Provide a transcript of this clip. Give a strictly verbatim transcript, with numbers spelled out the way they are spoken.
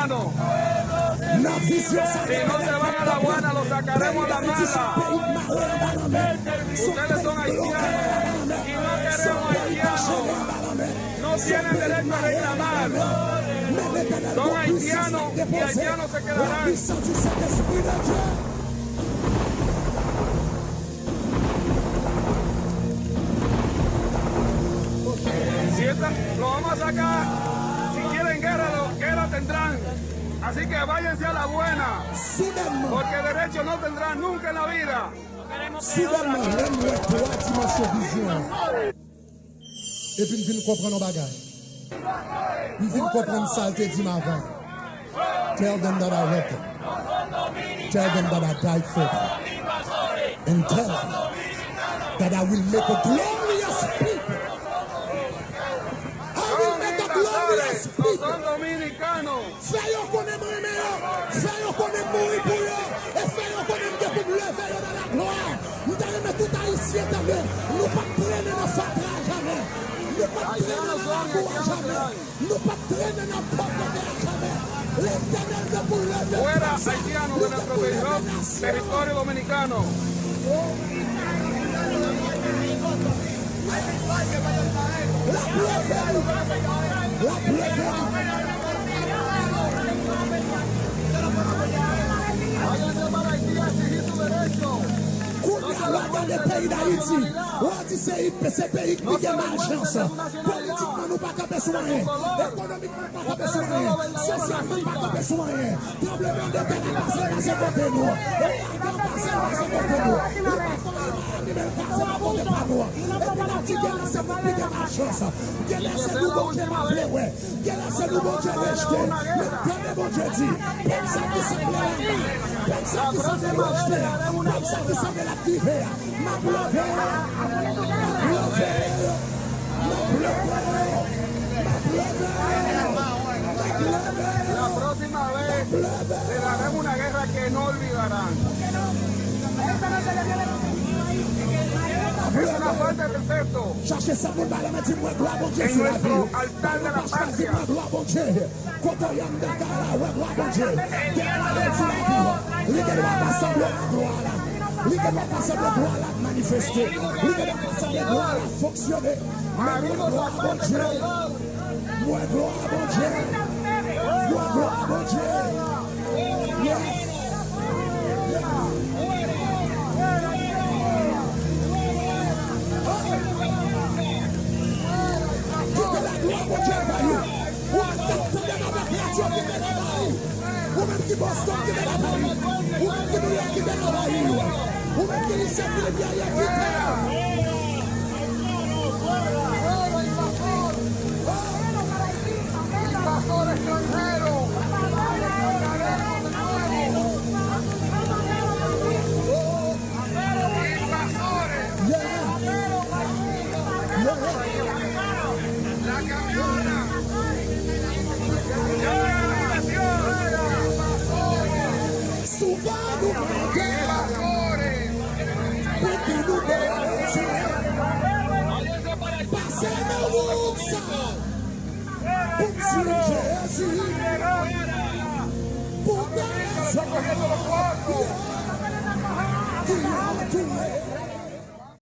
N ap vizyon sa. Si no se van a la buena, lo sacaremos a la mala. Ustedes son haitianos y no queremos haitianos. No tienen derecho a reclamar. Son haitianos y haitianos se quedarán. Si esta, lo vamos a sacar. Si quieren guerra, lo, guerra tendrán. Así que váyanse a la buena. Soudènman. Porque derecho no tendrán nunca en la vida. Soudènman, lè m wè twa dimansyon vizyon an, epi m vin konprann yon bagay. M vin konprann sa l te di m avan. Tell them that I love them. Tell them that I died for them. And tell them that I will make a glorious people. I will make a glorious people. Fè yo konnen m renmen yo. Fè yo konnen m mouri pou yo. E fè yo konnen m gen pou m leve yo nan laglwa. M ta renmen tout Ayisyen tande. Nou p ap trennen nan fatra jamè. Nou p ap trennen nan lakou a jamè. Nou p ap trennen nan pòvrete a jamè. Letènèl gen pou leve Fuera haitiano de nuestro territorio dominicano. Kounye a, w a gade peyi Dayiti, w a di se, se peyi k pi gen majans. Politikman, nou pa kanpe sou anyen. Ekonomikman, nou pa kanpe sou anyen. Sosyalman, nou pa kanpe sou anyen. Tranblemanntè la pase, l pase kote nou. Ouragan pase, l pase kote nou. Ouragan Irma anime, l pase pa kote pa nou. Epi n ap di genlè se nou k pi gen majans. Genlè se nou Bondye pa vle wè. Genlè se nou Bondye rejte. Men tande Bondye di, pèp sa ki sanble laba, pèp sa ki sanble rejte a, pèp sa ki sanble l ap drive a, m ap leve yo. M ap leve yo. M ap leve yo. M ap leve yo. M ap leve yo. La próxima vez le daremos una guerra que no olvidarán. Es una falta de respeto. Chache sèl moun ba lanmen, di, "Mwen glwa Bondye sou lavi w." Pale pa chwazi, "Mwen glwa Bondye." Kote w ye m dakò la, wè glwa Bondye. Dèyè la, yo di lavi w. Li gen dwa pa sanble nan glwa la. Li gen dwa pa sanble glwa la ap manifeste. Li gen dwa pa sanble glwa la ap fonksyone. Men mwen glwa Bondye. Mwen glwa Bondye. Mwen glwa Bondye. Yes. Kite laglwa Bondye anvayi w. Ou menm k ap tande m avèk radyo, kite l anvayi w. Ou menm ki Boston, kite l anvayi w. Ou menm ki New York, kite l anvayi w. Ou menm ki Licey, ki Rivyè, kite l. Yeah. Yeah. Souvan nou mande pou ki nou bezwen. Pase nan wout sa pou m di Jezi. Pou de rezon ki antoure.